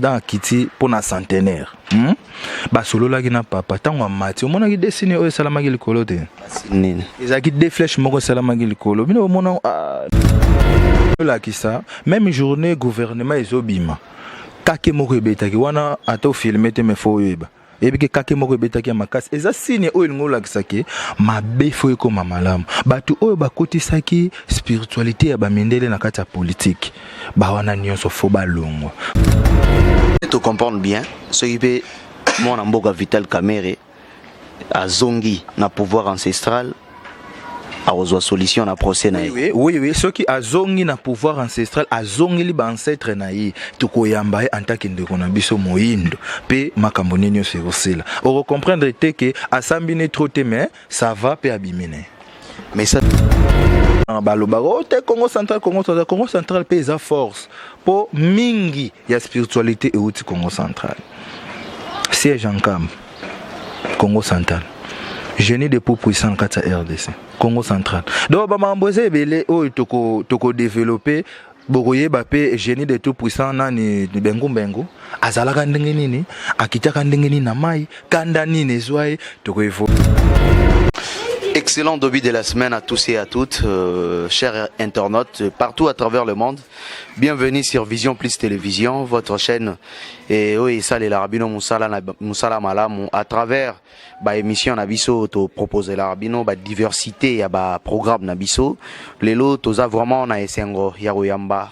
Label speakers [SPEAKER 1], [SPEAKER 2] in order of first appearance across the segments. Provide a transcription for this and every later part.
[SPEAKER 1] Président akiti mpo na centenaire, Basololaki na papa. Ntango amati, omonaki desine oyo esalamaki likolo te?
[SPEAKER 2] Nini?
[SPEAKER 1] Ezalaki deux flèche moko esalamaki likolo. Bino bomona, ah, olakisa même journée gouvernement ezobima, kake moko ebetaki wana. Ata ofilme te, mais faut oyeba, eyebiki kake moko ebetaki ya makasi. Eza signe oyo elingi olakisa ke mabe faut ekóma malamu. Bato oyo bakotisaki spiritualité ya bamindele na kati ya politike, bawana nyonso faut balongwa.
[SPEAKER 2] To comprendre bien, soki mpe mwana mboka Vital Kamerhe azongi na pouvoir ancestral, akozwa solution na procès na ye?
[SPEAKER 1] Oui, soki azongi na pouvoir ancestral, azongeli baancêtre na ye, tokoyamba ye en tant que ndeko na biso moyindo. Mpe makambo nini nyonso ekosila, okocomprendre te ke asambi ne trop te, mais ça va, mpe abimi na ye.
[SPEAKER 2] Mais ça
[SPEAKER 1] Balobaka o te Congo Central, Congo Central, Congo Central mpe eza force, mpo mingi ya spiritualité euti Congo Central. Siège Nkamba, Congo Central. Génie de tout puissant na kati ya RDC, Congo Central. Donc bamakambo eza ebele oyo tokodévelopper. Bokoyeba mpe génie de tout puissant nani, Bengu Mbengu azalaka ndenge nini, akitaka ndenge nini na mai, kanda nini ezwa ye. Tokoevo
[SPEAKER 2] Excellent début de la semaine à tous et à toutes, chers internautes partout à travers le monde. Bienvenue sur Vision Plus Télévision, votre chaîne. Et oui, ça, les Larabino mosala, mosala malamu, à travers ba émission na biso, to proposer la bino ba diversité ya ba programme na biso. Lelo, toza vraiment na esengo ya koyamba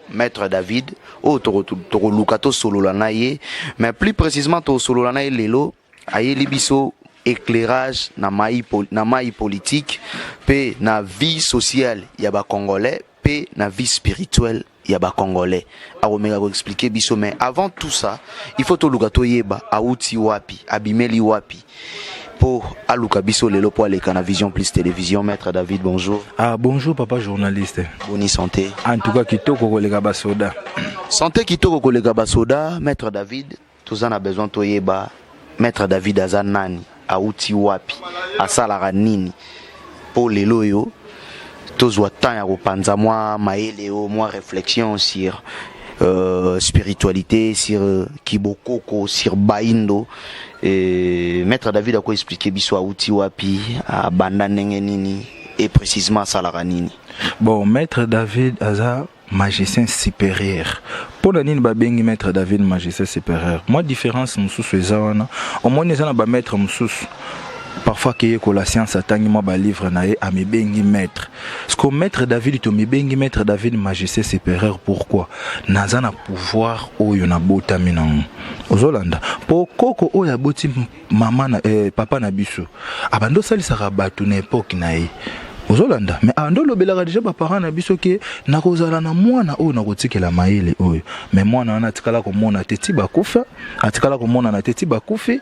[SPEAKER 2] Maître David, oh, tokoluka tosolola na ye, mais plus précisément tosolola na ye lelo, ayeli biso éclairage na mai politique mpe na vie sociale ya bacongolais mpe na vie spirituelle ya bacongolais. Akomeka koexpliquer biso, mais avant tout ça, il faut toluka toyeba awuti wapi, abimeli wapi mpo aluka biso lelo mpo aleka na Vision Plus Télévision. Maître David, bonjour.
[SPEAKER 1] Ah, bonjour papa journaliste.
[SPEAKER 2] Boni santé?
[SPEAKER 1] En tout cas kitoko koleka basoda.
[SPEAKER 2] Santé kitoko koleka basoda. Maître David, toza na besoin toyeba Maître David aza nani, awuti wapi, asalaka nini, mpo lelo oyo tozwa temps ya kopanza mwa mayele oyo, mwa réflexion sur spiritualité, sur kibokoko, sur baindo. Et Maître David akoexpliquer biso awuti wapi, abanda ndenge nini et précisément asalaka nini?
[SPEAKER 1] Bon, Maître David aza magicien supérieur. Mpo na nini babengi Maître David magicien supérieur? Mwa différence mosusu eza wana. Omoni, eza na bamaître mosusu, parfois akeyekola science, atangi mwa balivre na ye, amibengi maître. Parce Maître David, tomibengi Maître David magicien supérieur, pourquoi? Naza na pouvoir oyo nabotami nango. Ozolanda, mpo koko oyo aboti mama na, papa na biso abandi osalisaka bato na époque na ye. Ozolanda, mais ando olobelaka déjà baparent na biso ke nakozala na mwana oyo nakotikela mayele oyo. Mais mwana wana atikala komona te ti bakufa, atikala komonana te ti bakufi.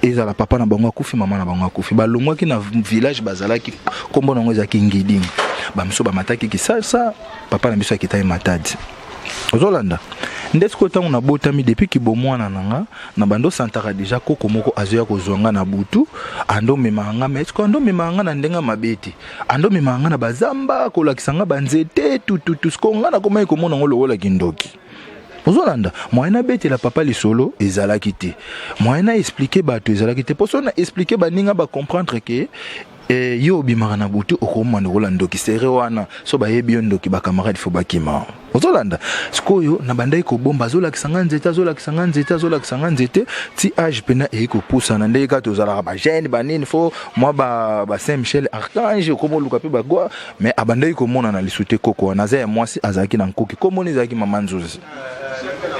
[SPEAKER 1] Ezala papa na bango akufi, mama na bango akufi, balongwaki na village bazalaki, nkombo nango ezalaki Ngidinga. Bamiso bamataki Kisasa, papa na biso akitaki Matadi. Ozolanda nde sikoyo, ntango nabotami, depuis kibomwana na nga, na bando osantaka déjà koko moko azoya kozwa nga na butu, ando omemaka nga. Mais sikoyo ando omemaka nga na ndenge mabe te, ando omemaka nga na bazamba, kolakisa nga banzete tututu. Sikoyo nga nakomaki komona ngo lokola kindoki. Ozolanda, moyen nabetela papa lisolo ezalaki te, moyen na expliquer bato ezalaki te, mpo so na expliquer baninga, bacomprendre ke yo obimaka na butu, okomona lokola ndoki sere wana. So bayebi yo ndoki, bacamarade faut bakima. Ozolanda, sikoyo na bandaki kobomba, azolakisa nga nzete, azolakisa nga nzete, azolakisa nga nzete, ti âge mpena eyi kopusana. Ndenge kaka tozalaka bajeune banini, faut mwa ba Saint Michel Archange, okoma oluka mpe bagwa. Mais abandaki komona na lisu te. Koko wana aza ya mwasi, azalaki na nkoki, komoni ezalaki mama Nzuzi.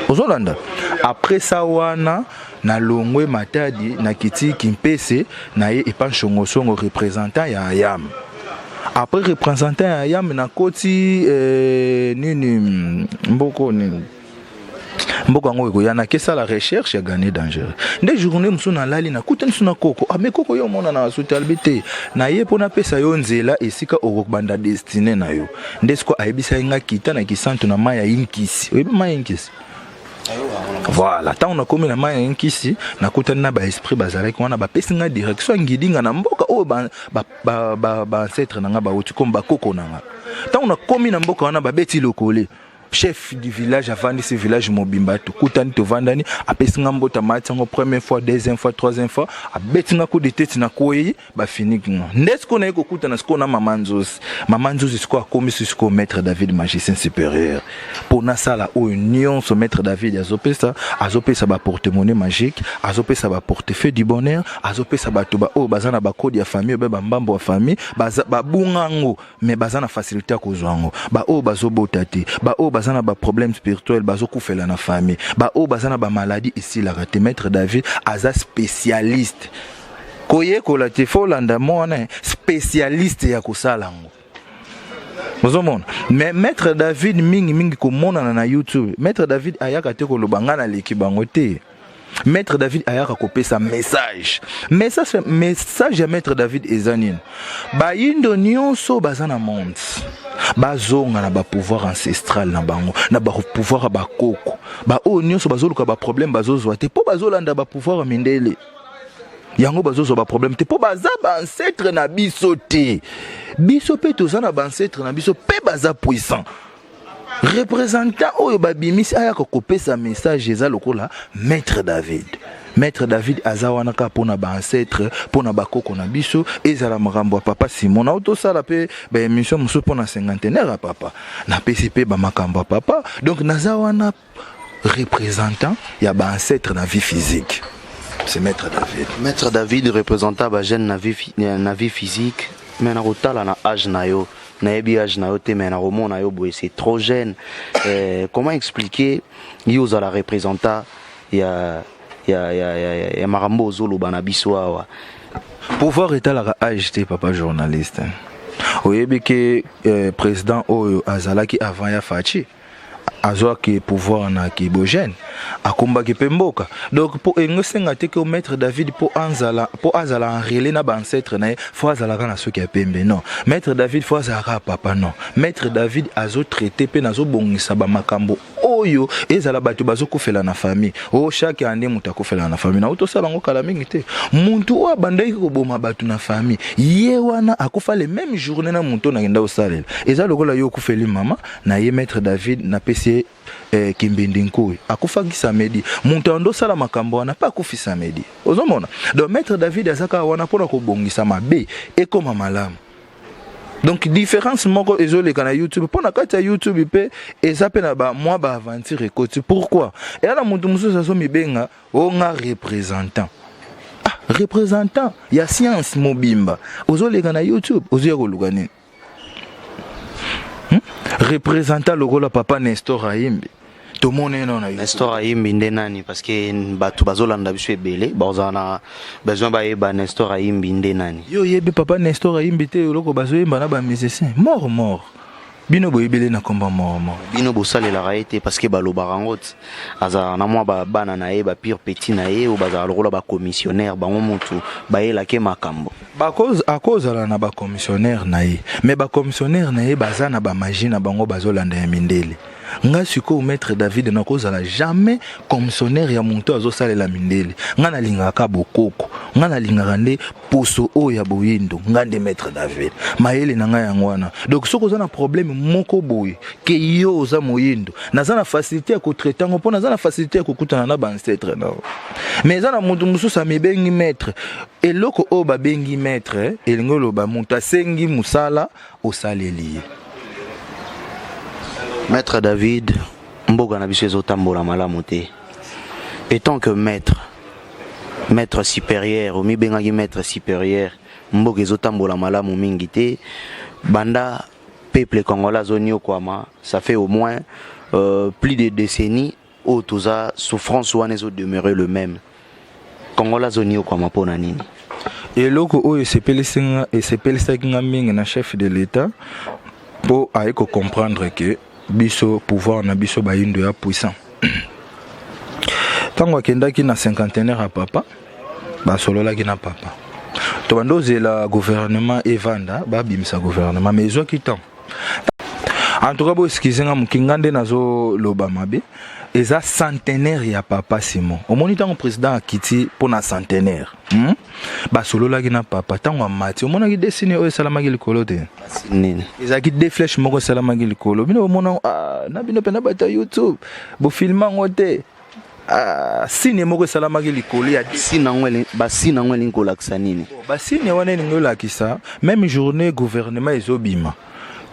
[SPEAKER 1] Ozolanda, après ça wana nalongwe Matadi, nakiti Kimpese na ye epa Nshongosongo, représentant ya Ayam. Après représentant ya Ayam, nakoti nini, mboko nini, mboka yango ekoya, nakesala recherche ya gane dangereux. Nde journée mosusu nalali, nakutani su na koko. Ah, mais koko, yo omona na suti alobi te, na ye mpo napesa yo nzela esika okobanda destinée na yo. Nde siko ayebisaki nga kita na Kisantu na mai ya Inkisi. Oyebi mai ya Inkisi? Voilà. Ntango nakomi na mai ya Inkisi, nakutani na baesprit bazalaki wana, bapesi nga direction ya Ngidinga, na mboka oyo baancêtre na nga bauti, comme bakoko na nga. Ntango nakomi na mboka wana, babeti lokole. Chef du village avandisi village mobimba, tokutani, tovandani, apesi nga mbote, amati yango première fois, deuxième fois, troisième fois, abeti nga coup de tête na koyi, bafiniki nga. Nde sikoyo naye kokutana sikoyo na Mama Nzozi. Mama Nzozi sikoyo akomisi sikoyo Maître David magicien supérieur, mpo nasala oyo nyonso Maître David azopesa. Azopesa baporte-monnaie magique, azopesa baportefeuille du bonheur, azopesa bato oyo baza na bacode ya famille, oyo bambambo ya famille babunga yango, mais baza na facilité ya kozwa yango. Baoyo bazobota te, baoyo baza na baproblème spirituel, bazokufela na famille, baoyo baza na bamaladie esilaka te. Maître David aza spécialiste. Koyekola te, fo olanda mwana spécialiste ya kosala yango. Ozomona, mais Maître David mingimingi komonana na YouTube, Maître David ayaka te koloba ngai naleki bango te. Maître David ayaka kopesa message. Message ya Maître David eza nini? Bayindo nyonso baza na monde bazonga na bapouvoir ancestral na bango, na bapouvoir ya bakoko. Baoyo nyonso bazoluka baproblème, bazozwa te mpo bazolanda bapouvoir ya mindele. Yango bazozwa baproblème te mpo baza baancêtre na biso te. Biso mpe toza na baancêtre na biso mpe baza puissant. Représentant oyo babimisi ayaka kopesa message eza lokola Maître David. Maître David aza wana kaka mpona baancêtre, mpona bakoko na biso. Ezala makambo ya papa Simon, nao tosala mpe baémission mosusu mpona cinquantenaire ya papa, napesi mpe bamakambo ya papa. Donc naza wana représentant ya baancêtre na vie physique, c'est Maître David.
[SPEAKER 2] Maître David, représentant bajeune na vie physique, mais na kotala na âge na yo, nayebi âge na yo te, mais na komona yo boye, c'est trop jeune. Comment expliquer yo ozala représentant ya makambo ozoloba na biso awa?
[SPEAKER 1] Pouvoir etalaka âge te, papa journaliste. Oyebi ke président oyo azalaki avant ya Fatshi azwaki pouvoir na kibogene, akombaki mpe mboka. Donc mpo engo esenga te ke Maître David, mpo azala en relais na baancêtre na ye, fo azalaka na soki ya pembe. Non, Maître David fo azalaka ya papa. Non, Maître David azotraite mpe nazobongisa bamakambo oyo ezala bato bazokufela na famille. O chaque année moto akufela na famille, nauti tosala yango kala mingi te. Muntu oyo abandaki koboma bato na famille, ye wana akufa le même journée na moto nakenda kosalela. Eza lokola yo okufeli mama na ye, Maître David napesi ye kimbindi nkui, akufaki samedi. Moto ando osala makambo wana mpe akufi samedi. Ozomona, donc Maître David aza kaka wana mpona kobongisa mabe ekóma malamu. Donc différence moko ezoleka na YouTube, mpo na kati ya YouTube mpe eza mpe na bamwa baaventure ekoti. Pourquoi? Eya na moto mosusu azomibenga o nga représentant. Ah, représentant ya science mobimba, ozoleka na YouTube, ozoya koluka nini? Représentant lokola papa Nestor Ayimbi, tomoni ye nano na
[SPEAKER 2] Nestor Ayimbi nde nani? Parce que bato bazolanda biso ebele bazala na besoin bayeba Nestor Ayimbi nde nani.
[SPEAKER 1] Yo oyebi papa Nestor Ayimbi te? Eloko bazoyemba na bamusicien mort mort, bino boyebeli na komba mort mort.
[SPEAKER 2] Bino bosalelaka ye te, parce que balobaka yango ti azalaka na mwa bana na ye, bapire petit na ye oyo bazala lokola bacommissionnaire, bango motu bayelaki makambo.
[SPEAKER 1] Akozala na bacommissionnaire na ye, mais bacommissionnaire na ye baza na bamagie na bango, bazolanda ya mindele. Nga sikoyo Maître David nakozala jamais commissionnaire ya moto azosalela mindele. Nga nalingaka bokoko, nga nalingaka nde poso oyo ya boyindo. Nga nde Maître David, mayele na ngai yango wana. Donc soki oza na problème moko boye ke yo oza moyindo, naza na facilité ya kotraite yango, mpo naza na facilité ya kokutana na baancêtre nao. Mais eza na moto mosusu amibengi maître. Eloko oyo babengi maître elingi oloba moto asengi mosala, osaleli ye.
[SPEAKER 2] Maître David, mboka na biso ezotambola malamu te. Étant que maître, maître supérieur, omibengaki maître supérieur, mboka ezotambola malamu mingi te. Banda peuple congolais azoniokwama, ça fait au moins plus de décennies oyo toza souffrance wana ezodemeurer le même. Congolais azoniokwama mpona nini?
[SPEAKER 1] Eloko oyo esepelisaki nga mingi na chef de l'État, mpo aye kocomprendre ke biso pouvoir na biso bayindo ya puissant. Ntango akendaki na cinquantenaire ya papa, basololaki na papa. Tobanda ozela gouvernement evanda, babimisa gouvernement, mais ezwaki temps. En tout cas, boexcuse nga moki, nga nde nazoloba mabe. Eza centenaire ya papa Simon. Omoni ntango président akiti mpo na centenaire? Basololaki na papa ntango amati. Omonaki desine oyo esalamaki likolo te?
[SPEAKER 2] Nini?
[SPEAKER 1] Ezalaki deux flèche moko esalamaki likolo. Bino bomona, ah, na bino mpe na bato ya YouTube bofilme yango te. Ah, signe moko esalamaki likolo ya
[SPEAKER 2] Basigne yango elingi kolakisa nini?
[SPEAKER 1] Basigne wana elingi olakisa même journée gouvernement ezobima,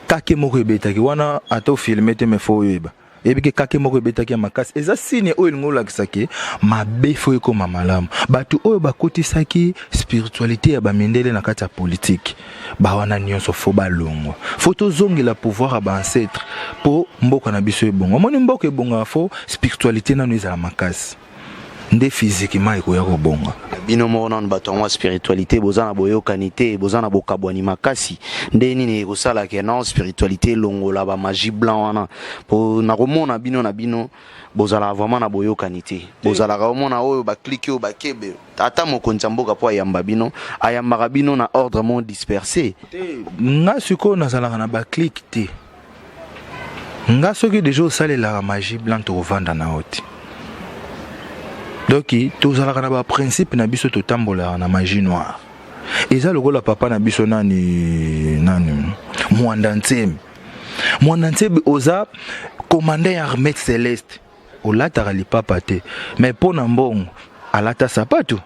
[SPEAKER 1] kake moko ebetaki wana. Ata ofilme te, mais faut oyeba, yebi ke kake moko ebetaki ya makasi. Eza signe oyo elingi olakisa ke mabe faut ekóma malamu. Bato oyo bakotisaki spiritualité ya bamindele na kati ya politike bawana nyonso faut balongwa. Faut tozongela pouvoir ya baancêtre mpo mboka na biso ebonga. Omoni, mboka ebongaka, faut spiritualité nano ezala makasi, nde physiquement ekoya kobonga.
[SPEAKER 2] Bino moko nano bato yango ya spiritualité, boza na boyokani te, boza na bokabwani makasi. Nde nini ekosala ke non, spiritualité elongola bamagie blanc wana? Po nakomona bino na bino bozalaka vraiment na boyokani te. Bozalaka omona oyo baclique oyo bakebe, ata mokonzi ya mboka mpo ayamba bino, ayambaka bino na ordre mo dispersé.
[SPEAKER 1] Te, nga sikoyo nazalaka na baclique te. Nga soki deja osalelaka magie blanc, tokovanda na yo te. Donc tozalaka na baprincipe na biso, totambolaka na magie noire. Eza lokola papa na biso nani nani, Mwanda Nsemi. Mwanda Nsemi oza commandant ya armée céleste, olataka lipapa te, mais mpo na mbongo alata sapatu.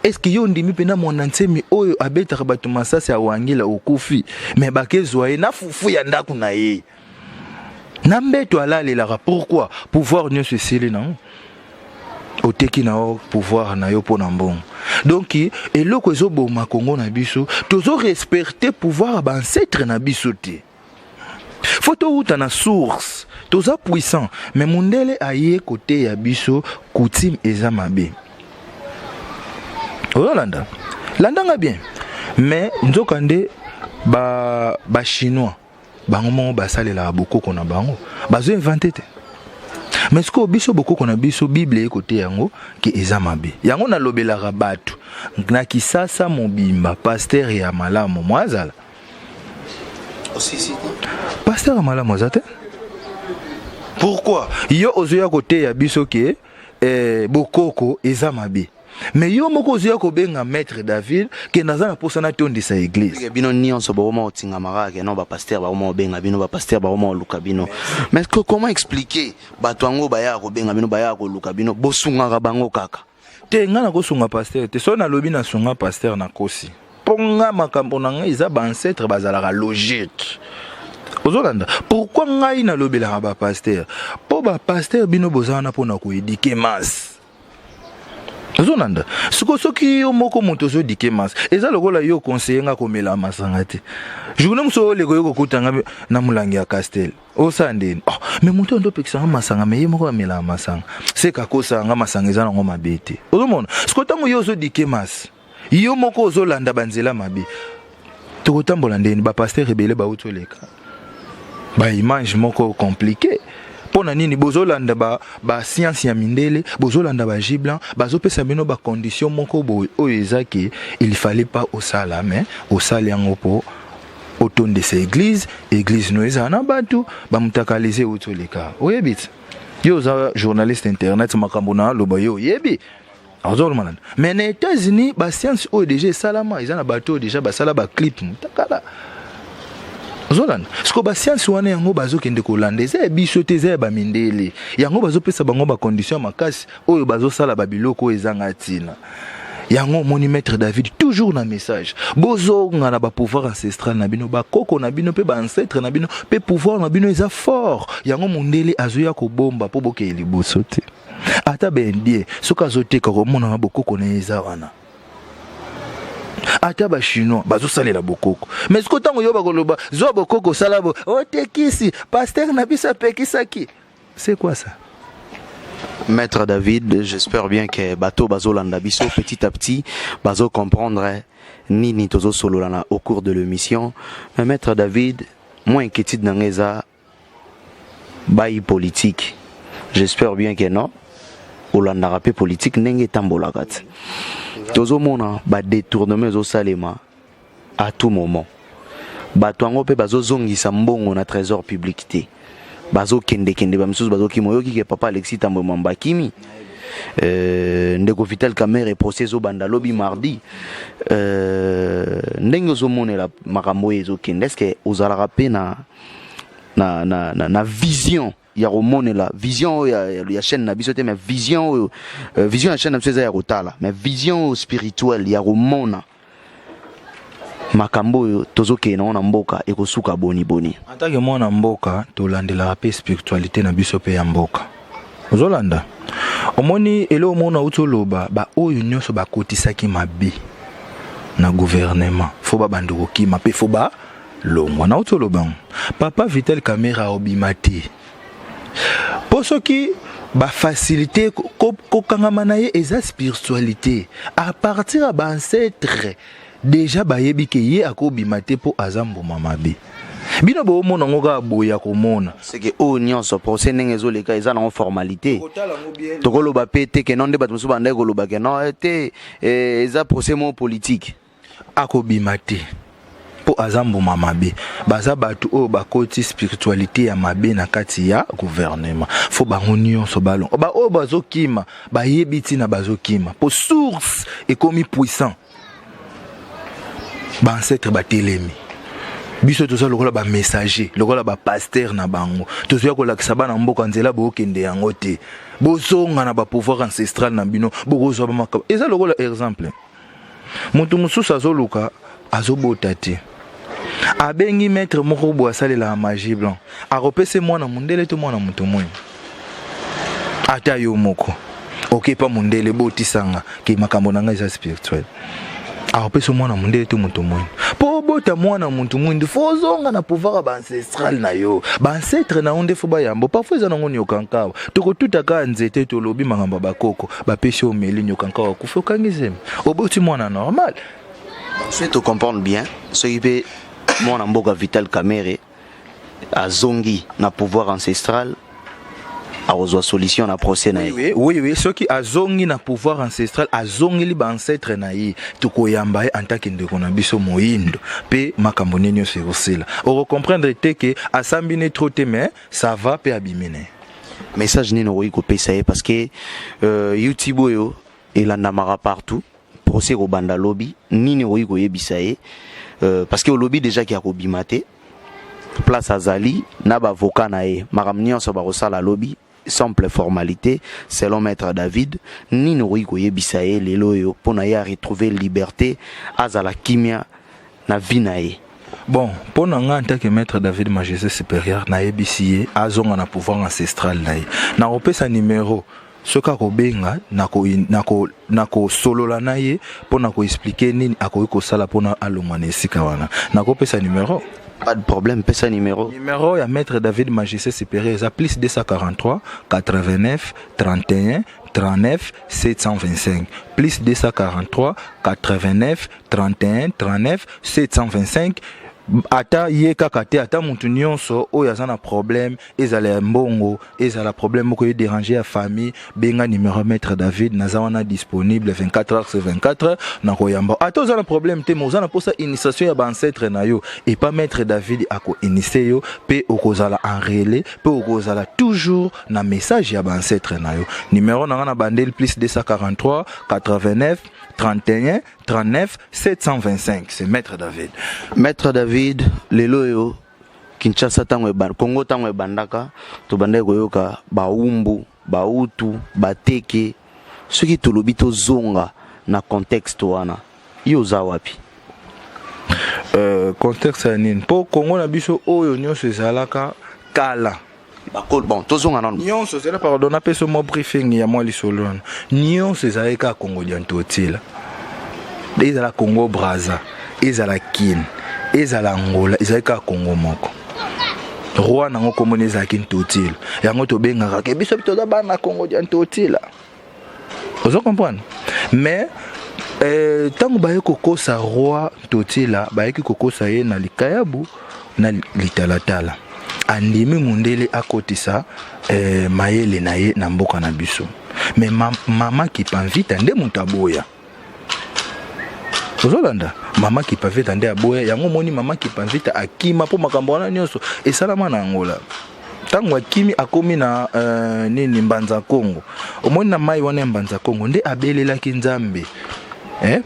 [SPEAKER 1] Est-ce yo ondimi mpena Mwanda Nsemi oyo abetaka bato masasi ya wangila okufi, mais bakezwa ye na fufu ya ndako na ye na mbeto alalelaka? Pourquoi? Pouvoir nyonso esili nango, oteki na yo pouvoir na yo mpo na mbongo. Donc eloko ezoboma Kongo na biso, tozorespecte pouvoir ya baancêtre na biso te. Faut touta na source. Toza puissant, mais mundele aye koteya biso coutume eza mabe. Ozolanda, landanga bien. Mais nzokande bachinois ba bango moko basalelaka bokoko na bango, bazoinvente te. Mais sikoyo biso, bokoko na biso, Bible ekote yango ke eza mabe. Yango nalobelaka bato na Kisasa mobimba, pasteur ya malamu mo azala, pasteur ya malamu aza te. Pourquoi yo ozoya koteya biso ke bokoko eza mabe, mais yo moko ozoya kobenga maître David ke naza na mposa natondisa église?
[SPEAKER 2] Bino nyonso bakoma kotingama kaka ke non, bapasteur bakoma kobenga bino, bapasteur bakoma koluka bino. Mais que, comment expliquer bato yango bayaka kobenga bino, bayaka koluka bino, bosungaka bango kaka?
[SPEAKER 1] Te, ngai nakosunga pasteur te. Soki nalobi nasunga pasteur, nakosi, mpo nga makambo na ngai eza baancêtre bazalaka logique. Ozolanda pourquoi ngai nalobelaka bapasteur? Mpo bapasteur, bino boza wana mpona koéduquer masse. Ozolanda siko, soki yo moko moto ozoéduquer masse, eza lokola yo conseiller nga komela masanga te, journée mosusu oleko yo kokutanga na molangi ya Castel, osala ndeni? Oh, mais moto oyo ndopekisanga masanga, mais ye moko amelaka masanga, seka akosaka nga masanga eza nango mabe te. Ozomona siko, ntango yo ozoéduquer masse, yo moko ozolanda banzela mabe, tokotambola ndeni? Bapasteur ebele bauti oleka baimage moko compliqué. Mpo na nini bozolanda bascience ba ya mindele, bozolanda bamagie blanc, bazopesa bino bacondition moko boye oyo eza ke il fallait pas osala, mais osali yango mpo otondisa église, église no ezala na bato bamutakalize. Euti oleka, oyebi ti yo oza journaliste internet, makambo na aloba yo oyebi, ozolomana. Mais na États-Unis, bascience oyo déjà esalama, eza na bato oyo déjà basala baclip mutakala. Ozolanda siko bascience wana, yango bazokende kolanda eza ya biso te, eza ya bamindele. Yango bazopesa bango bacondition ya makasi oyo bazosala babiloko oyo ezanga ntina. Yango omoni maître David toujours na message: bozonga na bapouvoir ancestral na bino, bakoko na bino mpe baancêtre na bino, mpe pouvoir na bino eza fort. Yango mondele azoya kobomba mpo bokeye liboso te. Ata baindien soki azoteka, komonaka bokoko na ye eza wana. Ata bachinois bazosalela bokoko. Mais siko ntango yo bakoloba zwa bokoko, osala bo otekisi, pasteur na biso apekisaki, c'est quoi ça?
[SPEAKER 2] Maître David, j'espère bien que bato bazolanda biso petit à petit bazo comprendre nini tozo solola au cours de l'émission. Mais Maître David, moi inquiétude na nga bayi politique. J'espère bien que non, olandaka mpe politique ndenge etambolaka te. Tozomona badétournement ezosalema à tout moment. Bato yango mpe bazozongisa mbongo na trésor public te. Bazokendekende, bamisusu bazokima. Oyoki ke papa Alexis Tambwe Mwamba akimi. Ndeko Vital Kamerhe, procès ezobanda lobi mardi. Ndenge ozomonela makambo oyo ezokende, est ce que ozalaka mpe na vision ya komonela, vision oyo ya chaîne na biso te, mais vision oyo, vision ya chaîne na biso eza ya kotala, mais vision oyo spirituelle ya komona makambo oyo tozokende nango na mboka ekosuka boni boni?
[SPEAKER 1] En tant que mwana mboka, tolandelaka mpe spiritualité na biso mpe ya mboka. Ozolanda, omoni eloko mona auti oloba, baoyo nyonso bakotisaki mabe na gouvernement, faut babanda kokima mpe faut balongwa. Nauti oloba ngo, papa Vital Kamerhe obima te, mpo soki bafacilité kokangama na ye, eza spiritualité à partir ya baancêtre. Déjà bayebi ke ye akobima te mpo aza mbuma mabe. Bino boomona yango kaka boye ya komona.
[SPEAKER 2] Seke oyo nyonso, procès ndenge ezoleka, eza nango formalité. Tokoloba mpe te ke non, nde bato mosusu bandaki koloba ke non te, eza procès moko politique.
[SPEAKER 1] Akobima te mpo aza mbuma mabe. Baza bato oyo bakoti spiritualité ya mabe na kati ya gouvernement. Faut bango nyonso balongo. Baoyo bazokima, bayebi ntina bazokima, mpo source ekomi puissant. Baancêtre batelemi. Biso toza lokola bamessager, lokola bapasteur na bango. Tozoya kolakisa bana mboka nzela. Bookende yango te, bozonga na bapouvoir ancestral na bino, bokozwa bamakambo. Eza lokola exemple, moto mosusu azoluka, azobota te, abengi maître moko boye asalelaka magie blanc, akopesa mwana mondele to mwana moto mwindu. Ata yo moko okepa mondele, botisanga ke makambo na ngai eza spirituel, akopesa mwana mondele to moto mwindu? Mpo obota mwana motu mwindu, faut ozonga na pouvoir ya baancestral na yo, baancêtre na yo nde faut bayambo. Parfois eza nango nyokankawa. Tokotuta kaka nzete, tolobi makambo ya bakoko, bapesi omeli, nyokankawa akufi, okangi zemi, oboti mwana normal.
[SPEAKER 2] Soki tocomprendre bien, soki mpe mwana mboka Vital Kamerhe azongi na pouvoir ancestral, akozwa solution na procès na ye?
[SPEAKER 1] Oui, soki azongi na pouvoir ancestral, azongeli baancêtre na ye, tokoyamba ye en tant que ndeko na biso moyindo, mpe makambo nini nyonso ekosila. Okocomprendre te ke asambi ne trop te, mais ça va, mpe abimi na ye.
[SPEAKER 2] Message nini okoki kopesa ye? Parce que YouTube oyo elandamaka partout. Procès kobanda lobi, nini okoki koyebisa ye? Parce que olobi déjà ke akobima te. Place azali na bavocat na ye, makambo nyonso bakosala lobi, simple formalité selon maître David. Nini okoki koyebisa ye lelo oyo mpo na ye aretrouver liberté, azala kimia na vie na ye?
[SPEAKER 1] Bon, mpo na nga en tant que maître David, magicien supérieur, nayebisi ye azonga na pouvoir ancestral na ye. Nakopesa numéro, soki akobenga, nakosolola na ye mpo na koexpliquer nini akoki kosala mpona alongwa na esika wana. Nakopesa numéro.
[SPEAKER 2] Pas de problème, pesa numéro.
[SPEAKER 1] Numéro ya maître David, magicien supérieur, eza plus 243 89 31 39 725, plus 243 89 31 39 725. Ata ye kaka te, ata motu nyonso oyo aza na problème, ezala ya mbongo, ezala problème moko edéranger ya famille, benga numéro maître David. Naza wana disponible 24 heures sur 24. Nakoyamba. Ata oza na problème te, mais oza na mposa initiation ya baancêtre na yo, epa maître David, akoinitie yo mpe okozala en relais, mpe okozala toujours na message ya baancêtre na yo. Numéro na nga na bandeli, plus 243 89 31 39 725, c'est maître David.
[SPEAKER 2] Maître David, lelo oyo Kinshasa, ntango Congo ntango ebandaka, tobandaki koyoka baumbu, bautu, bateke. Soki tolobi tozonga na contexte wana, yo oza wapi?
[SPEAKER 1] Contexte ya nini? Mpo Congo na biso oyo nyonso ezalaka kala.
[SPEAKER 2] Bon, tozonga nano.
[SPEAKER 1] Nyonso ezala, pardon, napesa mwa briefing ya mwa lisolo wana. Nyonso ezalaki kaka Congo dia Ntotila, ezala Congo Braza, ezala Kine, ezala Angola, ezalaki kaka Congo moko. Roi nango komona ezalaki Ntotila. Yango tobengaka ke biso toza bana Congo dia Ntotila. Ozo comprendre? Mais ntango baye kokosa roi Ntotila, bayaki kokosa ye na likayabu na litalatala, andimi mundele akotisa mayele na ye na mboka na biso. Mais mama Kipamvita nde moto aboya. Ozolanda, mama Kipamvita nde aboya yango. Omoni, mama Kipamvita akima mpo makambo wana nyonso esalama na Angola. Ntango akimi, akomi na nini, Mbanza Kongo. Omoni, na mai wana ya Mbanza Kongo nde abelelaki Nzambe, eh?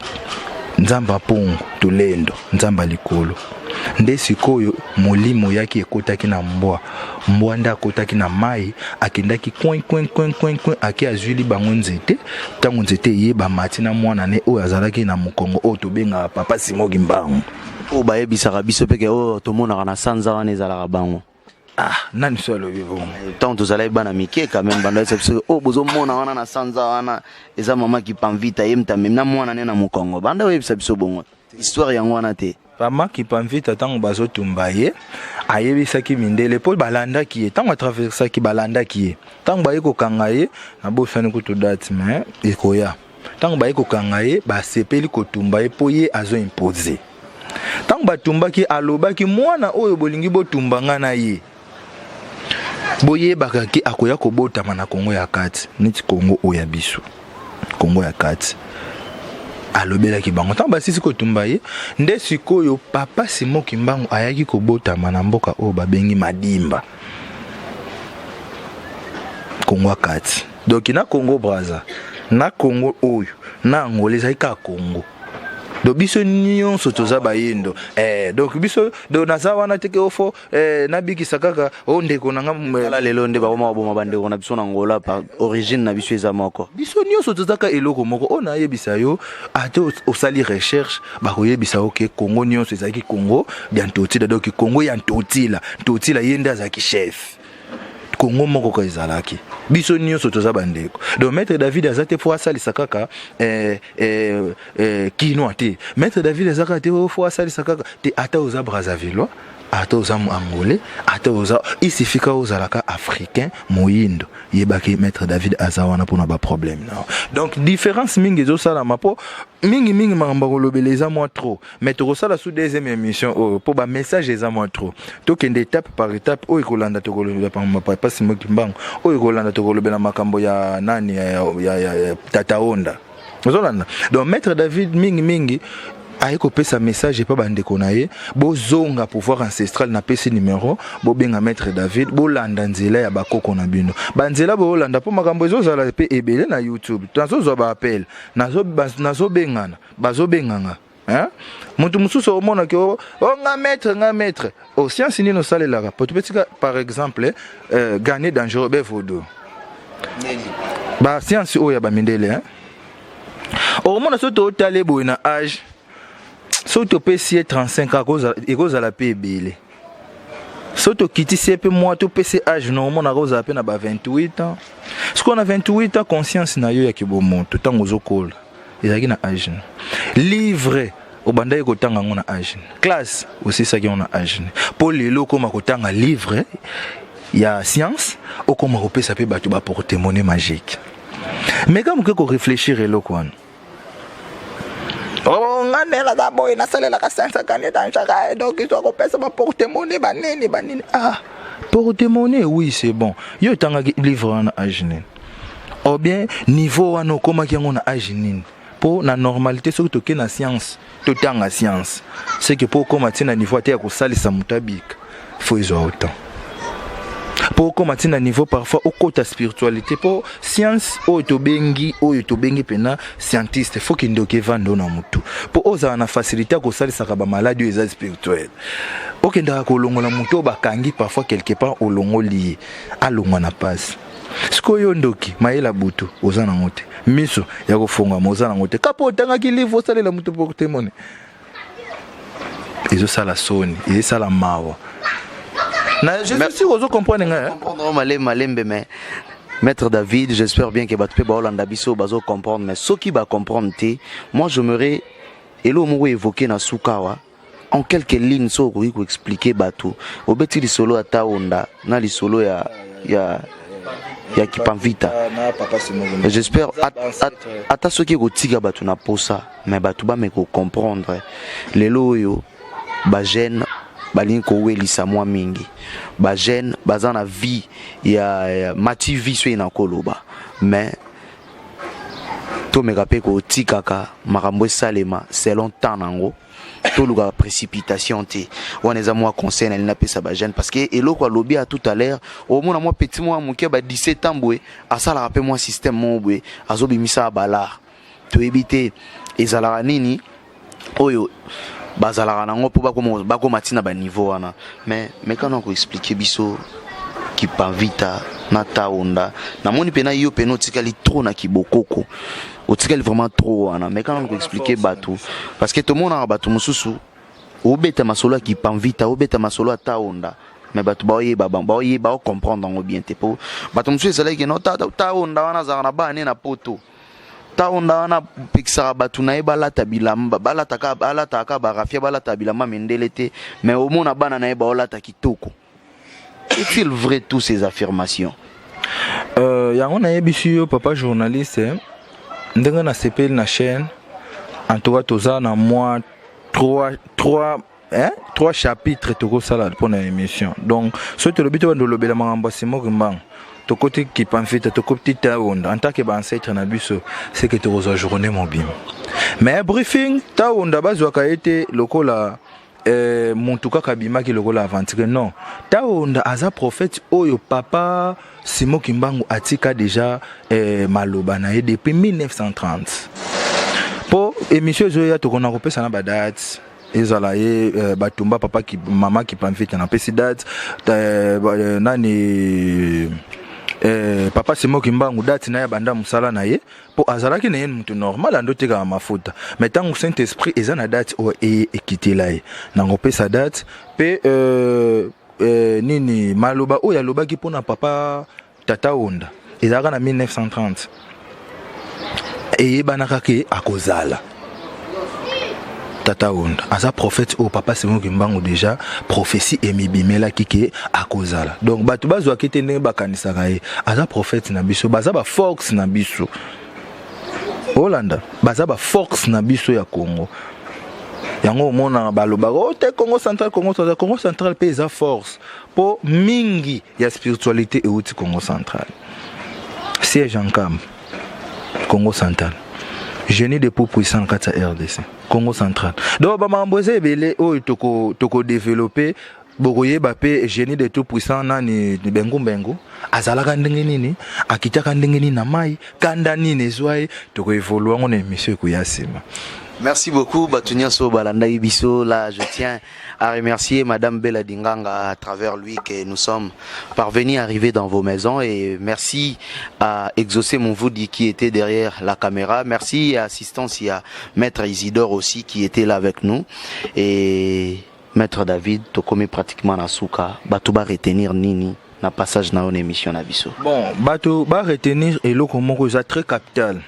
[SPEAKER 1] Nzambe apongo tolendo, Nzambe likolo. Nde sikoyo molimo yaki ekotaki na mbwa. Mbwa nde akotaki na mai, akendaki coin coin coin coin coin, ake azwili bango nzete. Ntango nzete eye, bamati na mwana ne oyo azalaki na mokongo, oyo tobengaka Papa Simo Kimbangu.
[SPEAKER 2] Oyo bayebisaka biso peke oyo tomonaka na sanza wana ezalaka bango.
[SPEAKER 1] Ah, nani so alobi bongo?
[SPEAKER 2] Ntango tozalaki bana mike quand même, bando yebisa biso oyo bozomona wana na sanza wana eza mama Kipamvita, ye mutu amemi na mwana ne na mokongo. Banda oyebisa biso bongo, histoire yango wana te?
[SPEAKER 1] Mama Kipamvita, ntango bazotumba ye, ayebisaki mindele mpo balandaki ye. Ntango atraversaki, balandaki ye. Ntango baye kokanga ye, nabosani kutu date, mais ekoya. Ntango baye kokanga ye, basepeli kotumba ye mpo ye azoimpose. Ntango batumbaki, alobaki: "Mwana oyo bolingi botumba nga na ye, boyebaka ke akoya kobotama na Kongo ya kati, neti Kongo oyo ya biso, Kongo ya kati." Alobelaki bango. Ntango basisi kotumba ye, nde sikoyo Papa Simo Kimbangu ayaki kobotama na mboka oyo babengi Madimba, Kongo ya kati. Donc na Congo Braza, na Congo oyo, na Angola, ezali kaka Congo. Donc biso nyonso toza bayindo. Donc biso, donc naza wana teke ofo nabikisa kaka o ndeko na nga.
[SPEAKER 2] Tala lelo nde bakoma baboma bandeko na biso na Ngola, par origine na biso eza moko.
[SPEAKER 1] Biso nyonso tozaka eloko moko. Oyo nayebisa yo, ate osali recherche, bakoyebisa yo ke Congo nyonso ezalaki Congo ya Ntotila. Donc Congo ya Ntotila, Ntotila ye nde azalaki chef. Kongo moko kaka ezalaki, biso nyonso toza bandeko. Donc Maître David aza te fo asalisa kaka Kinois te. Maître David aza kaka te fo asalisa kaka te. Ata oza Brazzavillois, ata oza Angolais, ata oza, il suffit ka ozalaka Africain moyindo, yebaki Maître David aza wana mpona baproblème na. Donc différence mingi ezosalama mpo mingimingi makambo ya kolobela eza mwa trop, mais tokosala su deuxième émission oyo mpo bamessage eza mwa trop. Tokende étape par étape. Oyo ekolanda, tokolobela Papa Simo Kimbangu. Oyo ekolanda, tokolobela makambo ya nani, ya Tata Onda. Ozolanda? Donc Maître David mingimingi aye kopesa message epa bandeko na ye: bozonga pouvoir ancestral. Napesi numero, bobenga Maître David, bolanda nzela ya bakoko na bino, banzela boolanda, mpo makambo ezozala mpe ebele na YouTube. Nazozwa baappel, nazobengana, bazobenganga. Hein? Moto mosusu omonaki o nga maître, nga maître o science nini osalelaka? Po topetika par exemple gagner dangereux be vaudou, bascience oyo ya bamindele, hein? Okomona soki tootala boye na age, soki topesi ye 35 ans, ekozala mpe ebele. Soki tokitisi ye mpe mwa, topesi age na, omona akozala mpe na ba 28 ans. Sikoyo na 28 ans, conscience na yo ya kibomoto, ntango ozokola, ezalaki na age na livre obandaki kotanga yango na age, classe osisaki yango na age, mpo lelo okóma kotanga livre ya science, okóma kopesa mpe bato baporte-monnaie magique. Mais ka moke koréfléchir eloko wana, nga nde naza boye, nasalelaka science akani dangereux, donc izwa kopesa baporte-monnaie banini banini. Ah, porte-monnaie, oui, c'est bon. Yo otangaki livre wana age nini? Ou bien niveau wana okomaki yango na age nini? Mpo na normalité, soki tokei na science, totanga science, c'est que mpo okóma ntina niveau ate ya kosalisa moto abika, faut ezwa autant. Mpo okóma ntina niveau, parfois okota spiritualité, mpo science oyo tobengi mpena scientiste, faut kindoki evanda na motu, mpo ozala na facilité ya kosalisaka bamaladi oyo eza spirituel. Okendaka kolongola motu oyo bakangi parfois quelque part, olongoli ye, alongwa na pasi. Sikoyo ndoki, mayela butu oza nango te, miso ya kofungwama oza nango te, kapo otangaki livre, osalela motu porte-monnaie. Ezosala soni, ezosala mawa na je suis sûr ozo comprendre ngai.
[SPEAKER 2] Comprendre malembe malembe. Mais Maître David, j'espère bien que bato mpe baolanda biso bazo comprendre. Mais soki bacomprendre te, moi j'aimerais eloko moko évoquer na suka awa en quelques lignes. So okoki koexpliquer bato, obeti lisolo ata onda na lisolo ya Kipamvita, j'espère ata soki ekotika bato na posa, mais bato bameka kocomprendre. Lelo oyo bajeune balingi kowelisa mwa mingi, bajeune baza na vie ya mati vie, so na koloba, mais Tomeka mpe kotikaka makambo esalema selon temps nango, tolukaka précipitation te. Wana eza mwa conseil nalingi napesa bajeune, parce que eloko alobi ya tout à l'heure, omona mwa petit mwa moke ba 17 ans boye, asalaka mpe mwa système moko boye, azobimisa balar. Toyebi te ezalaka nini oyo bazalaka nango mpo bakoma ntina baniveau wana. Mais mekana koexpliquer biso Kimpa Vita na Taonda. Namoni mpena yo pena otikali trop na kibokoko, otikali vraiment trop wana. Mekana koexpliquer bato, parce que tomonaka bato mosusu obeta masolo ya Kimpa Vita, obeta masolo ya Taonda, mais bato baoyeba, baoyeba, baocomprendre yango bien te, po bato mosusu ezalaki no Taonda wana azalaka na bana na poto. Taonda wana apekisaka bato na ye balata bilamba, balataka, balataka barafia, balataka bilamba mindele te, mais omona bana na ye baolata kitoko. Est-il vrai, toutes ces affirmations?
[SPEAKER 1] Yango nayebisi yo, papa journaliste, ndenge nasepeli na chaîne. En tout cas, toza na mwa 3 3, hein? 3 chapitres tokosala mpona émission. Donc soki tolobi to bando olobela makambo ya Simon Kimbangu, tokoti Kimpa Vita, tokoti Taonda en tant que baancêtre na biso, c'est que tokozwa journée mobima. Mais briefing, Taonda bazwaka ye te lokola mutu kaka abimaki lokola aventure. Non, Taonda aza prophète oyo papa Simon Kimbangu atika déjà maloba na ye depuis 1930. Mpo émission ezoya, tokona kopesa na badate. Ezala ye batumba papa ki, mama Kimpa Vita, napesi date nani, papa Simon Kimbangu, date na ye banda mosala na ye, mpo azalaki na ye motu normal, ando otekaka mafuta, mais ntango Saint Esprit eza na date oyo eye ekitela ye, nango opesa date mpe nini, maloba oyo alobaki mpona papa Tata Onda ezalaka na 1930. Eyebanaka ke akozala Tata Onda, aza prophète oyo papa Simon Kimbangu déjà prophétie emibimelaki ke akozala. Donc bato bazwaki te ndenge bakanisaka ye. Aza prophète na biso, baza baforce na biso. Olanda, baza baforce na biso ya Congo. Yango omonaka balobaka o te Congo Central, Congo Central, Congo Central mpe eza force, mpo mingi ya spiritualité euti Congo Central. Siège Nkamba, Congo Central. Génie de tout puissant na kati ya RDC, Congo Central. Donc bamakambo eza ebele oyo tokodévelopper. Bokoyeba mpe génie de tout puissant nani, Bengu Mbengu azalaka ndenge nini, akitaka ndenge nini na mai, kanda nini ezwa ye. Tokoévoluer yango na émission ekoya nsima.
[SPEAKER 2] Merci beaucoup, bato nyonso balandaki biso. Là, je tiens à remercier Madame Bella Dinganga, à travers lui que nous sommes parvenus à arriver dans vos maisons. Et merci à Exaucé Monvoudi qui était derrière la caméra. Merci à assistance, il y a Maître Isidore aussi qui était là avec nous. Et Maître David, tokomi pratiquement na suka. Bato ba retenir nini na passage na émission na biso?
[SPEAKER 1] Bon, bato ba retenir eloko moko eza très capital.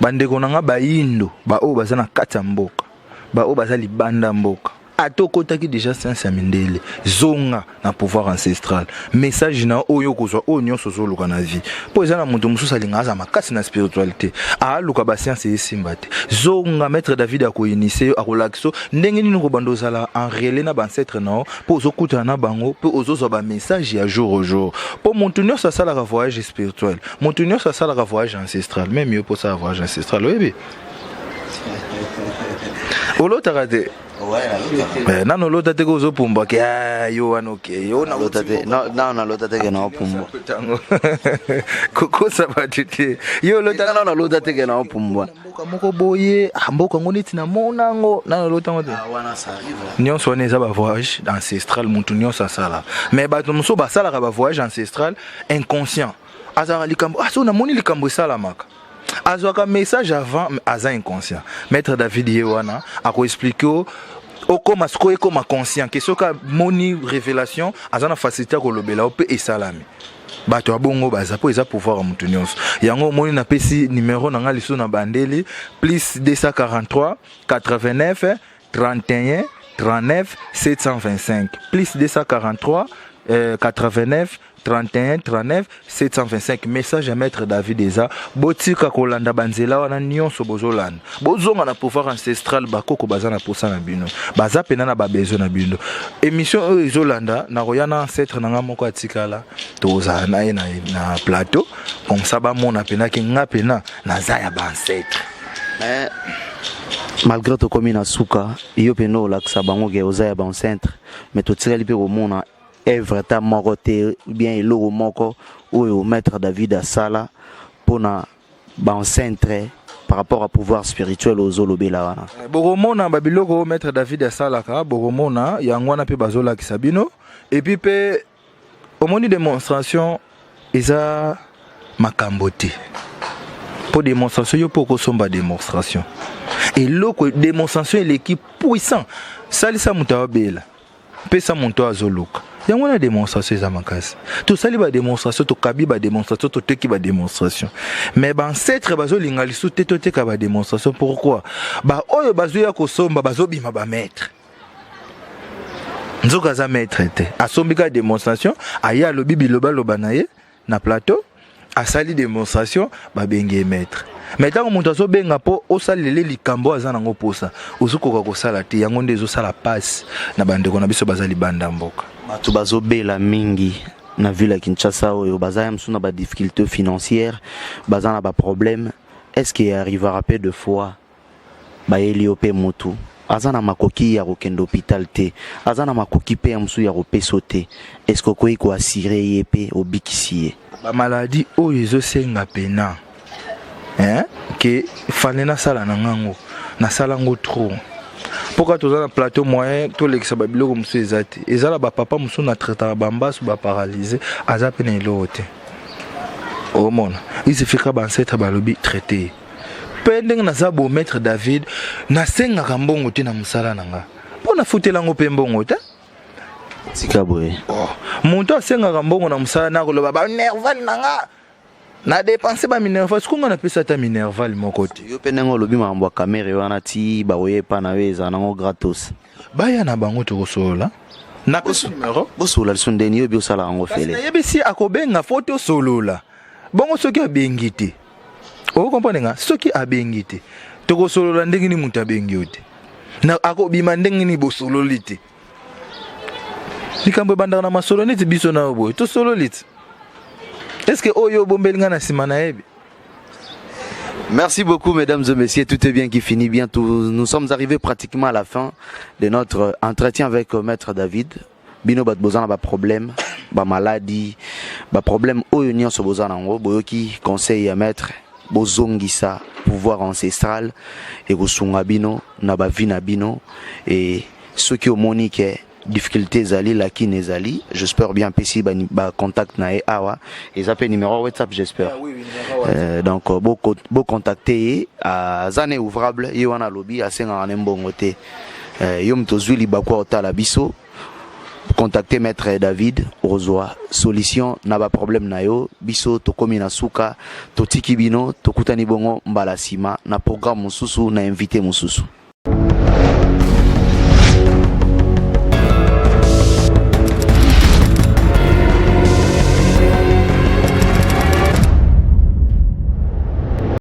[SPEAKER 1] Bandeko na nga bayindo, baoyo baza na kati ya mboka, baoyo baza libanda mboka, ata okotaki déjà science ya mindele, zonga na pouvoir ancestral. Message na oyo okozwa, oyo nyonso ozoluka na vie, mpo eza na moto mosusu alinga aza makasi na spiritualité, aaluka bascience, esimba te. Zonga, Maître David akoinitier yo, akolakisa yo ndenge nini kobanda ozala en relais na baancêtre na yo, mpo ozokutana na bango mpe ozozwa bamessage ya jour au jour. Mpo moto nyonso asalaka voyage spirituel, moto nyonso asalaka voyage ancestral, même yo mpo osala voyage ancestral, oyebi olotaka te. Nano olota te ke ozopumbwaki yo wana oke yo?
[SPEAKER 2] Nano nalota te ke naopumbwa.
[SPEAKER 1] Kokosa bato te. Yo olota?
[SPEAKER 2] Nano nalota te ke naopumbwa.
[SPEAKER 1] Mboka moko boye, mboka yango neti namona yango, nano olota yango te. Nyonso wana eza bavoyage ancestral, motu nyonso asala. Mais bato mosusu basalaka bavoyage ancestral inconscient. Azalaka likambo, so namoni likambo esalamaka, azwaka message avant, aza inconscient. Maître David ye wana akoexpliquer yo, okoma sikoyo, ekoma conscient ke soki amoni révélation, aza na facilité ya kolobela yo mpe esalami. Bato ya bongo baza, mpo eza pouvoir ya motu nyonso. Yango omoni napesi numero na nga lisusu na bandeli: plus 243 89 31 39 725, plus 243 89. 31 39 725. Message ya maître David eza: botika kolanda banzela wana nyonso bozolanda, bozonga na pouvoir ancestral. Bakoko baza na posa na bino, baza mpena na babesoin na bino. Émission oyo ezolanda, nakoya na ancêtre na nga moko atikala, tozala na ye na plateau, comme ça bamona mpenaki nga mpena naza ya baancêtre.
[SPEAKER 2] Mais malgré tokomi na suka, yo mpena olakisa bango ke oza ya baancêtre, mais totikali mpe komona œuvre ata moko te, bien eloko moko oyo maître David asala mpona baancêtre par rapport à pouvoir spirituel ozolobela wana.
[SPEAKER 1] Bokomona babiloko oyo maître David asalaka, bokomona yango wana mpe bazolakisa bino. Et puis mpe omoni, démonstration eza makambo te, mpo démonstration, yo mpo okosomba démonstration, eloko démonstration eleki puissant. Salisa moto aobela, pesa moto azoluka yango wana. Démonstration eza makasi. Tosali badémonstration, tokabi badémonstration, toteki badémonstration, mais baancêtre bazolinga lisusu te toteka badémonstration. Pourquoi? Baoyo bazoya kosomba bazobima bamaître, nzoka aza maître te. Asombi kaka démonstration, aye alobi bilobaloba na ye na plateau, asali démonstration, babengi ye maître. Mais ntango moto azobenga mpo osalele likambo aza nango mposa, ozokoka kosala te. Yango nde ezosala pasi na bandeko na biso baza libanda mboka.
[SPEAKER 2] Bato bazobela mingi na ville ya Kinshasa oyo baza ya mosusu na badifficulté financière, baza na baproblème. Est ce que arrivera mpe de fois bayeli yo mpe motu aza na makoki ya kokende hôpital te, aza na makoki mpe ya mosusu ya kopesa te, est ce que okoki koassurer ye mpe obikisi ye?
[SPEAKER 1] Bamaladi oyo ezosenga pena, hein? Ke fane nasala na ngango, nasala yango trop mpoka toza na plateau, moyen tolekisa babiloko mosusu eza te. Eza na bapapa mosusu na traitaka bambasu, baparalyse, aza mpe na eloko te. Omona isifika baancêtre balobi traité mpe ndenge naza bo maître David, nasengaka mbongo te na mosala na nga, mpo nafutela yango mpe mbongo te.
[SPEAKER 2] Tika boye.
[SPEAKER 1] Oh. Moto asengaka mbongo na mosala, nakoloba baminerval na nga, na dépense baminerval, siko nga napesa ata minerval moko te.
[SPEAKER 2] Yo mpe ndenge olobi makambo ya Kamerhe wana, ti bakoya epa na yo, ezala nango gratos.
[SPEAKER 1] Baya na bango, tokosolola, napesi numero.
[SPEAKER 2] Bosolola liso ndeni yo bi osala yango?
[SPEAKER 1] Kasi
[SPEAKER 2] fele.
[SPEAKER 1] Nayebisi akobenga, fo tosolola bongo. Soki abengi te, okomprendre nga, soki abengi te, tokosolola ndenge nini? Moto abengi yo te, na akobima ndenge nini? Bosololi te. Likambo ebandaka na masolo neti biso na yo boye, tosololi te. Est ce que oyo obombeli nga na nsima nayebi?
[SPEAKER 2] Merci beaucoup, mesdames et messieurs. Tout est bien qui finit bien. Nous sommes arrivés pratiquement à la fin de notre entretien avec Maître David. Bino bat bozana ba problème, ba maladie, ba problème oyo nyonso bozana ngo, boyoki conseil ya maître, bozongisa pouvoir ancestral et kosunga bino na ba vie na bino. Et soki omoni ke difficulté ezali, lakini ezali, j'espère bien apesi ba contact na ye awa, eza mpe numéro WhatsApp, j'espère. Donc bocontacte ye, aza na ouvrable ye wana. Alobi asengaka ne mbongo te. Yo moto ozwi libaku otala biso, contacter maître David, ozwa solution na baproblème na yo. Biso tokomi na suka, totiki bino, tokutani bongo mbala nsima na programme mosusu, na invité mosusu.